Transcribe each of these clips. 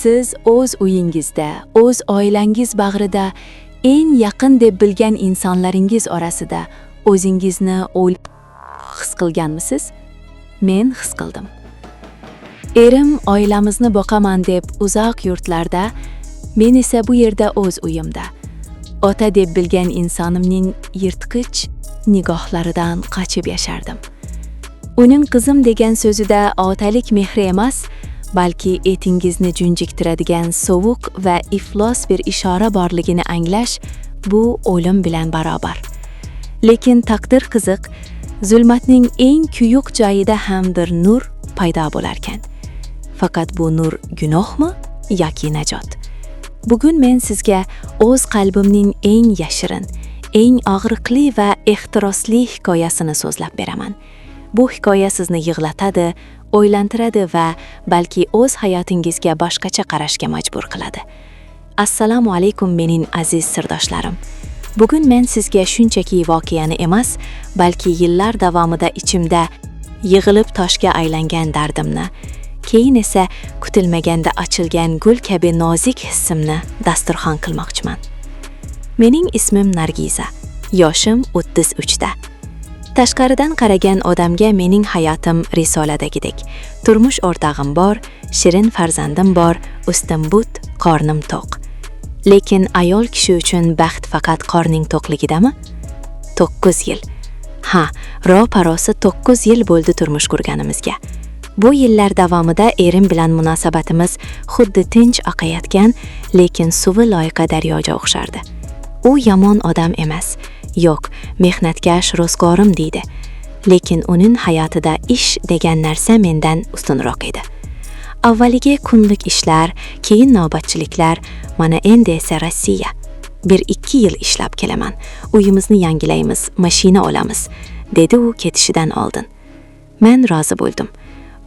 Siz o'z uyingizda, o'z oilangiz bag'rida eng yaqin deb bilgan insonlaringiz orasida o'zingizni o'lik his qilganmisiz? Men his qildim. Erim oilamizni boqaman deb uzoq yurtlarda, men esa bu yerda o'z uyimda. Ota deb bilgan insonimning yirtqich nigohlaridan qochib yashardim. Uning qizim degan so'zida otalik mehri emas, balki etingizni junjiktiradigan sovuq va iflos bir ishora borligini anglash bu o'lim bilan barobar. Lekin taqdir qiziq, zulmatning eng kuyuq joyida ham bir nur paydo bo'larkan. Faqat bu nur gunohmi yoki najot? Bugun men sizga o'z qalbimning eng yashirin, eng og'riqli va ehtirosli hikoyasini so'zlab beraman. Bu hikoya sizni yig'latadi, o'ylantiradi va balki o'z hayotingizga boshqacha qarashga majbur qiladi. Assalomu alaykum, mening aziz sirdoshlarim. Bugun men sizga shunchaki voqeani emas, balki yillar davomida ichimda yig'ilib toshga aylangan dardimni, keyin esa kutilmaganda ochilgan gul kabi nozik hissimni dasturxon qilmoqchiman. Mening ismim Nargiza. Yoshim 33 da. Tashqaridan qaragan odamga mening hayotim risoladagidek. Turmush o'rtog'im bor, shirin farzandim bor, ustim but, qornim to'q. Lekin ayol kishi uchun baxt faqat qorning to'qligidami? 9 yil. Ha, ro'parosa 9 yil bo'ldi turmush qurganimizga. Bu yillar davomida erim bilan munosabatimiz xuddi tinch oqayotgan, lekin suvi loyqa daryoga o'xshardi. U yomon odam emas. Yo'q, mehnatkash ro'zg'orim deydi. Lekin uning hayotida ish degan narsa mendan ustunroq edi. Avvaliga kunlik ishlar, keyin navbatchiliklar, mana endi esa Rossiya. 1-2 yil ishlab kelaman. Uyimizni yangilaymiz, mashina olamiz, dedi u ketishidan oldin. Men rozi bo'ldim.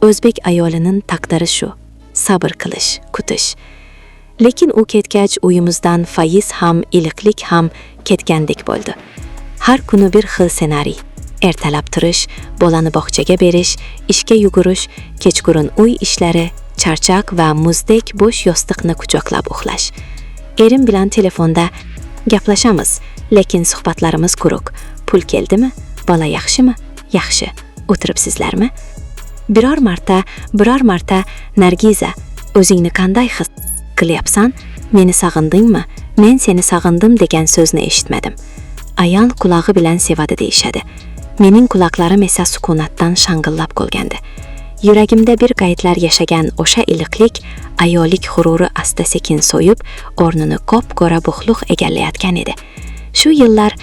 O'zbek ayolining taqdiri shu. Sabr qilish, kutish. Lekin u ketgach uyimizdan fayz ham, iliqlik ham ketgandek bo'ldi. Har kuni bir xil ssenariy. Ertalab turish, bolani bog'chaga berish, ishga yugurish, kechqurun uy ishlari, charchoq va muzdek bo'sh yostiqni quchoqlab uxlash. Erim bilan telefonda gaplashamiz, lekin suhbatlarimiz quruq. Pul keldimi? Bola yaxshimi? Yaxshi. O'tiribsizlarmi? Biror marta, biror marta "Nargiza, o'zingni qanday his qilyapsan? Meni sog'indingmi? Men seni sog'indim" degan so'zni eshitmadim. Ayol qulog'i bilan sevadi deyishadi. Mening quloqlarim esa sukunatdan shang'illab qolgandi. Yuragimda bir paytlar yashagan o'sha iliqlik, ayollik g'ururi asta-sekin so'yib, o'rnini qop-qora bo'shliq egallayotgan edi. Shu yillar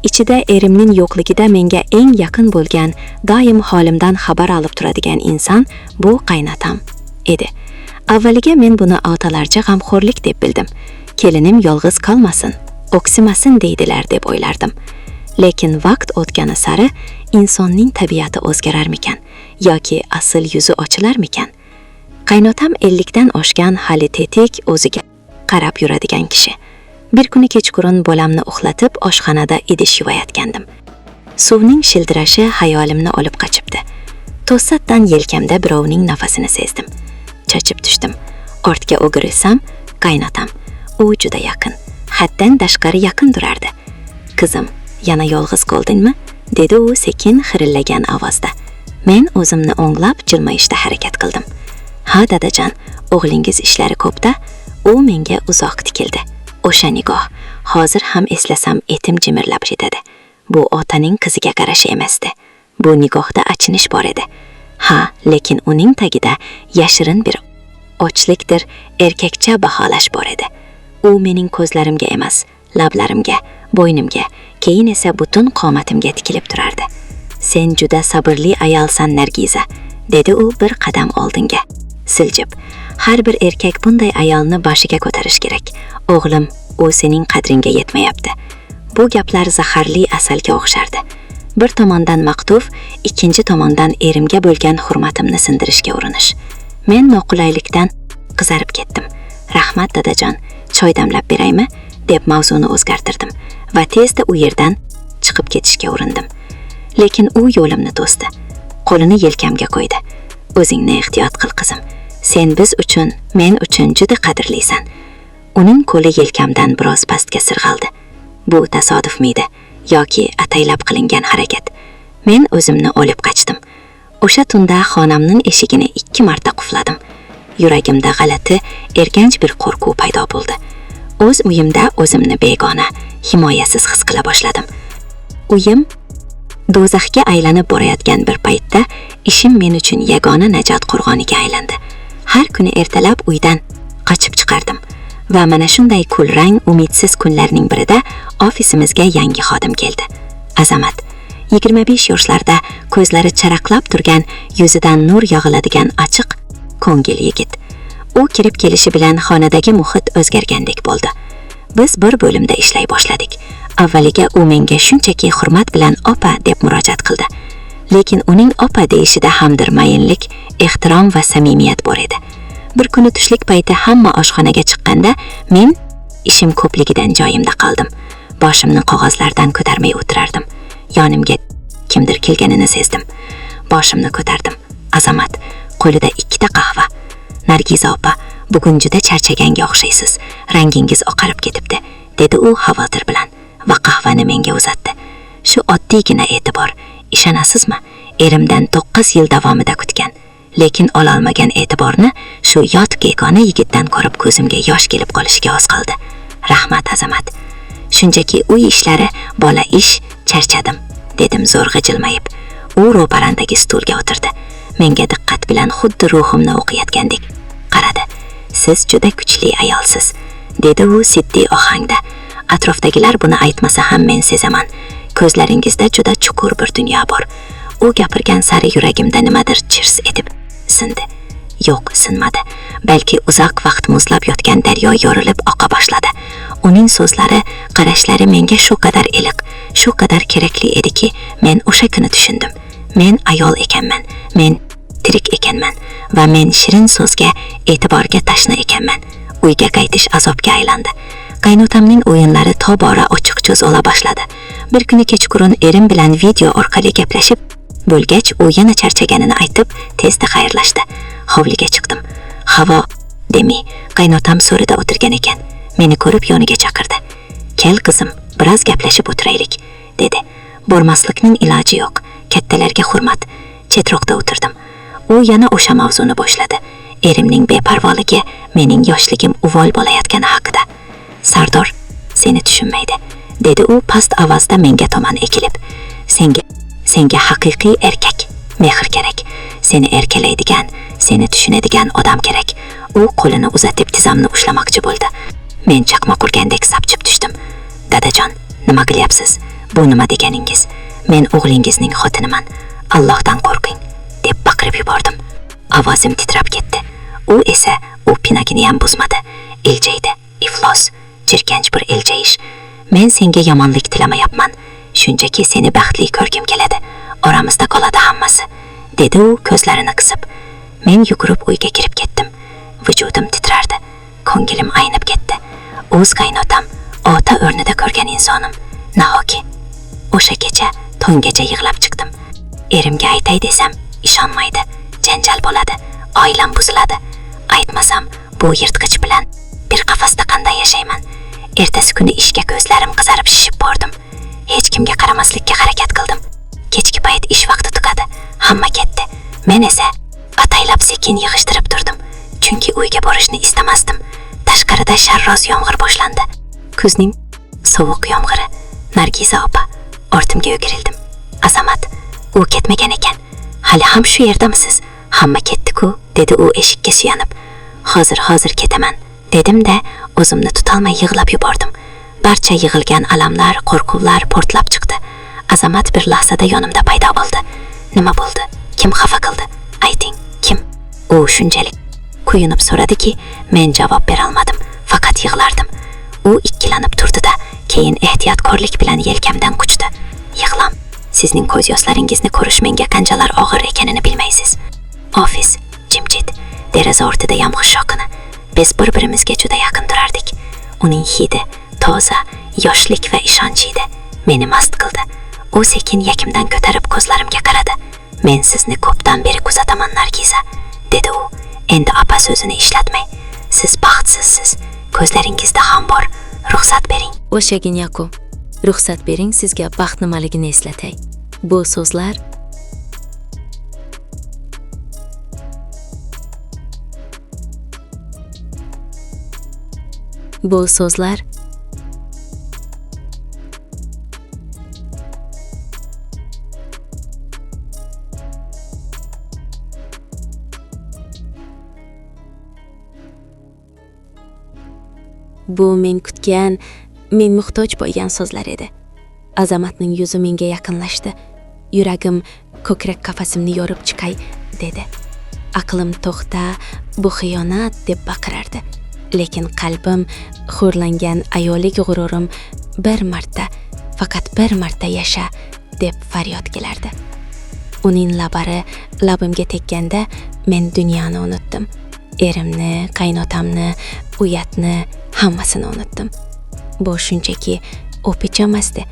ichida erimning yo'qligida menga eng yaqin bo'lgan, doim holimdan xabar olib turadigan inson bu qaynotam edi. Avvaliga men buni otalarcha g'amxo'rlik deb bildim. Kelinim yolg'iz qolmasin, o'ksimasin deydilar deb o'ylardim. Lekin vaqt o'tgani sari insonning tabiati o'zgararmikan yoki asl yuzi ochilarmikan? Qaynotam 50 dan oshgan, hali tetik, o'ziga qarab yuradigan kishi. Bir kuni kechqurun bolamni uxlatib, oshxonada idish yuvayotgandim. Suvning shildirashi hayolimni olib qochibdi. To'satdan yelkamda birovning nafasini sezdim. Chochib tushdim. Ortga o'girilsam, qaynotam. U juda yaqin, haddan tashqari yaqin turardi. "Qizim, yana yolg'iz qoldingmi?" dedi u sekin, xirillagan ovozda. Men o'zimni o'nglab, jilmayishda harakat qildim. "Ha, dadajon, o'g'lingiz ishlari ko'pda." U menga uzoq tikildi. O'sha nigoh, hozir ham eslasam etim jimirlab ketadi. Bu otaning qiziga qarashi emasdi. Bu nigohda achinish bor edi. Ha, lekin uning tagida yashirin bir ochlikdir, erkakcha baholash bor edi. U mening ko'zlarimga emas, lablarimga, bo'ynimga, keyin esa butun qomatimga tikilib turardi. "Sen juda sabrli ayolsan, Nargiza", dedi u bir qadam oldinga siljib. "Har bir erkak bunday ayolni boshiga ko'tarish kerak. O'g'lim, u sening qadringga yetmayapti." Bu gaplar zaharli asalga o'xshardi. Bir tomondan maqtov, ikkinchi tomondan erimga bo'lgan hurmatimni sindirishga urinish. Men noqulaylikdan qizarib ketdim. "Rahmat, dadajon, choy damlab beraymi?" deb mavzuni o'zgartirdim va tezda u yerdan chiqib ketishga urindim. Lekin u yo'limni to'sdi. Qo'lini yelkamga qo'ydi. "O'zingni ehtiyot qil, qizim. Sen biz uchun, men uchun juda qadrlisan. Uning qo'li yelkamdan biroz pastga sirg'aldi. Bu tasodifmidi yoki ataylab qilingan harakat? Men o'zimni olib qochdim. O'sha tunda xonamning eshigini 2 marta qulfladim. Yuragimda g'alati, erganch bir qo'rquv paydo bo'ldi. O'z uyimda o'zimni begona, himoyasiz his qila boshladim. Uyim do'zaxga aylanib borayotgan bir paytda ishim men uchun yagona najot qo'rg'oniga aylandi. Har kuni ertalab uydan qochib chiqardim. Va mana shunday kulrang, umidsiz kunlarning birida ofisimizga yangi xodim keldi. Azamat, 25 yoshlarda, ko'zlari charaqlab turgan, yuzidan nur yog'iladigan ochiq ko'ngil yigit. U kirib kelishi bilan xonadagi muhit o'zgargandek bo'ldi. Biz bir bo'limda ishlay boshladik. Avvaliga u menga shunchaki hurmat bilan opa deb murojaat qildi. Lekin uning opa deyishida hamdir mayinlik, ehtirom va samimiyat bor edi. Bir kuni tushlik payti hamma oshxonaga chiqqanda men ishim ko'pligidan joyimda qoldim. Boshimni qog'ozlardan ko'tarmay o'tirardim. Yonimga kimdir kelganini sezdim. Boshimni ko'tardim. Azamat, qo'lida 2 ta qahva. "Nargiza opa, bugun juda charchaganga o'xshaysiz. Rangingiz oqarib ketibdi", dedi u xavotir bilan va qahvani menga uzatdi. Shu oddiygina e'tibor, ishonasizmi? Erimdan 9 yil davomida kutgan, lekin ololmagan e'tiborni shu yot begona yigitdan ko'rib ko'zimga yosh kelib qolishiga oz qoldi. "Rahmat, Azamat. Shunchaki uy ishlari, bola ish, charchadim", dedim zo'rg'a jilmayib. U ro'parandagi stulga o'tirdi. Menga diqqat bilan, xuddi ruhimni o'qiyotgandek qaradi. "Siz juda kuchli ayolsiz", dedi u jiddiy ohangda. "Atrofdagilar buni aytmasa ham men sezaman. Ko'zlaringizda juda chuqur bir dunyo bor." U gapirgan sari yuragimda nimadir chirs etib sindi. Yo'q, sinmadi. Balki uzoq vaqt muzlab yotgan daryo yorilib oqa boshladi. Uning so'zlari, qarashlari menga shu qadar iliq, shu qadar kerakli ediki, men o'sha kuni tushundim. Men ayol ekanman. Men tirik ekanman va men shirin so'zga, e'tiborga tashna ekanman. Uyga qaytish azobga aylandi. Qaynotamning o'yinlari tobora ochiq cho'z ola boshladi. Bir kuni kechqurun erim bilan video orqali gaplashib bo'lgach, u yana charchaganini aytib, tezda xayrlashdi. Hovliga chiqdim. Havo demi, qaynotam so'rida o'tirgan ekan. Meni ko'rib yoniga chaqirdi. "Kel qizim, biroz gaplashib o'tiraylik", dedi. Bormaslikning iloji yo'q. Kattalarga hurmat. Chetroqda o'tirdim. U yana o'sha mavzuni boshladi. Erimning beparvoligi, mening yoshligim uvol bo'layotgani haqida. "Sardor seni tushunmaydi", dedi u past ovozda menga tomon egilib. Senga haqiqiy erkak mehr kerak. Seni erkalaydigan, seni tushunadigan odam kerak." U qo'lini uzatib tizzamni ushlamoqchi bo'ldi. Men chaqmoq urgandek sapchib tushdim. "Dadajon, nima qilyapsiz? Bu nima deganingiz? Men o'g'lingizning xotiniman. Allohdan qo'rqing", deb baqirib yubordim. Ovozim titrab ketdi. U esa u pinagini ham buzmadi. Iljaydi. Iflos, jirkanch bir iljayish. "Men senga yomonlik tilamayapman. Shunchaki seni baxtli ko'rgim keladi. Oramizda qoladi hammasi", dedi u ko'zlarini qisib. Men yugurib uyga kirib ketdim. Vujudim titrardi. Ko'nglim aynib ketdi. O'z qaynotam, ota o'rnida ko'rgan insonim. Nahoki. O'sha kecha tonggacha yig'lab chiqdim. Erimga aytay desam, ishonmaydi. Janjal bo'ladi. Oilam buziladi. Aytmasam, bu yirtqich bilan bir qafasda qanday yashayman? Ertasi kuni ishga ko'zlarim qizarib shishib bordim. Hech kimga qaramaslikka harakat qildim. Kechki payt ish vaqti tugadi. Hamma ketdi. Men esa ataylab sekin yig'ishtirib turdim. Chunki uyga borishni istamasdim. Tashqarida sharros yomg'ir boshlandi. Kuzning sovuq yomg'iri. "Nargiza opa", ortimga o'girildim. Azamat, u ketmagan ekan. "Hali ham shu yerdamisiz? Hamma ketdi-ku", dedi u eshikka suyanib. "Hozir, hozir ketaman", dedim-da, o'zimni tutolmay yig'lab yubordim. Barcha yig'ilgan alamlar, qo'rquvlar portlab chiqdi. Azamat bir lahzada yonimda paydo bo'ldi. "Nima bo'ldi? Kim xafa qildi? Ayting, kim?" U shunchalik kuyunib so'radiki, men javob berolmadim, faqat yig'lardim. U ikkilanib turdi-da, keyin ehtiyotkorlik bilan yelkamdan quchdi. "Yig'lam. Sizning ko'z yoshlaringizni ko'rish menga qanchalar og'ir ekanini bilmaysiz." Ofis jimjit. Deraza ortida yomg'ir shovqini. Biz bir-birimizga juda yaqin turardik. Uning hidi toza, yoshlik va ishonch edi. Meni mast qildi. U sekin yelkamdan ko'tarib ko'zlarimga qaradi. "Men sizni ko'pdan beri kuzataman, Nargiza", dedi u. Endi opa so'zini ishlatmang. Siz baxtsizsiz. Ko'zlaringizda ham bor. Ruxsat bering. O'shagin Yaqub, ruxsat bering sizga baxt nimaligini eslatay. Bu so'zlar Bu so'zlar Bu men kutgan, men muhtoj bo'lgan so'zlar edi. Azamatning yuzi menga yaqinlashdi. Yuragim ko'krak qafasimni yorib chiqay dedi. Aqlim to'xta, bu xiyonat deb baqirardi. Lekin qalbim, xo'rlangan ayollik g'ururim bir marta, faqat bir marta yasha deb faryod kelardi. Uning lablari labimga tekkanda men dunyoni unutdim. Erimni, qaynotamni, uyatni, hammasini unutdim. Bu shunchaki o'pich emasdi.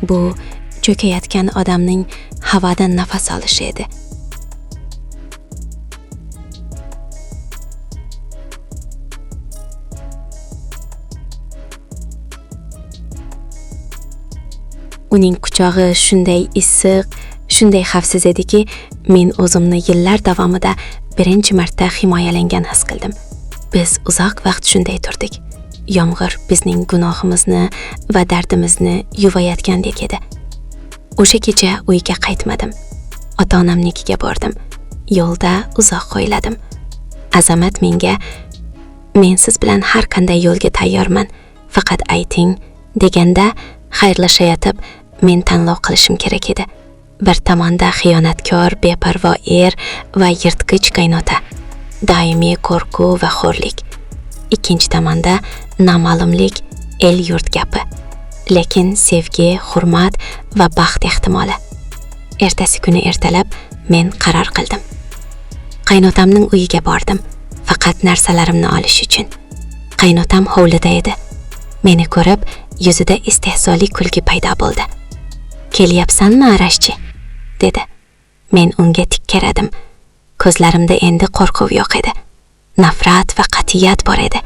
Bu cho'kayotgan odamning havodan nafas olishi edi. Uning quchog'i shunday issiq, shunday xavfsiz ediki, men o'zimni yillar davomida birinchi marta himoyalangan his qildim. Biz uzoq vaqt shunday turdik. Yomg'ir bizning gunohimizni va dardimizni yuvayotgandek edi. O'sha kecha uyga qaytmadim. Ota-onamnikiga bordim. Yo'lda uzoq o'yladim. Azamat menga "Men siz bilan har qanday yo'lga tayyorman, faqat ayting" deganda xayrlashayotib men tanlov qilishim kerak edi. Bir tomonda xiyonatkor, beparvo er va yirtqich qaynota, doimiy qo'rquv va xo'rlik. Ikkinchi tomonda noma'lumlik, el-yurt gapi. Lekin sevgi, hurmat va baxt ehtimoli. Ertasi kuni ertalab men qaror qildim. Qaynotamning uyiga bordim, faqat narsalarimni olish uchun. Qaynotam hovlida edi. Meni ko'rib, yuzida istehzoli kulgi paydo bo'ldi. "Kelyapsanmi, Arashchi?" dedi. Men unga tik qaradim. Ko'zlarimda endi qo'rquv yo'q edi. Nafrat va qat'iyat bor edi.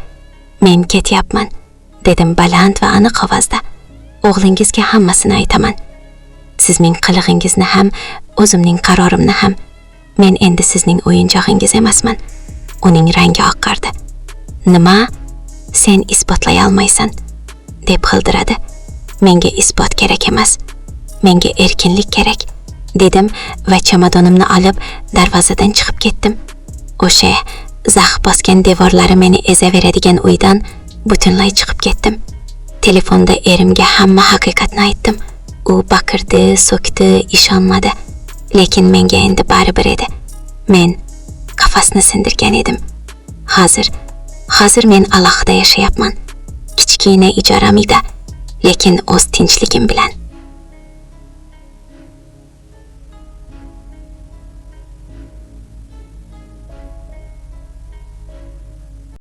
"Men ketyapman", dedim baland va aniq ovozda. "O'g'lingizga hammasini aytaman. Sizning qilig'ingizni ham, o'zimning qarorimni ham. Men endi sizning o'yinchog'ingiz emasman." Uning rangi oqardi. "Nima? Sen isbotlay olmaysan", deb xildiradi. "Menga isbot kerak emas. Menga erkinlik kerak", dedim va chamadonimni olib darvozadan chiqib ketdim. O'sha zax bosgan devorlari meni ezaveradigan uydan butunlay chiqib ketdim. Telefonda erimga hamma haqiqatni aytdim. U baqirdi, so'kdi, ishonmadi. Lekin menga endi baribir edi. Men qafasni sindirgan edim. Hozir men alohida yashayapman. Kichkina ijaram uyda, lekin o'z tinchligim bilan.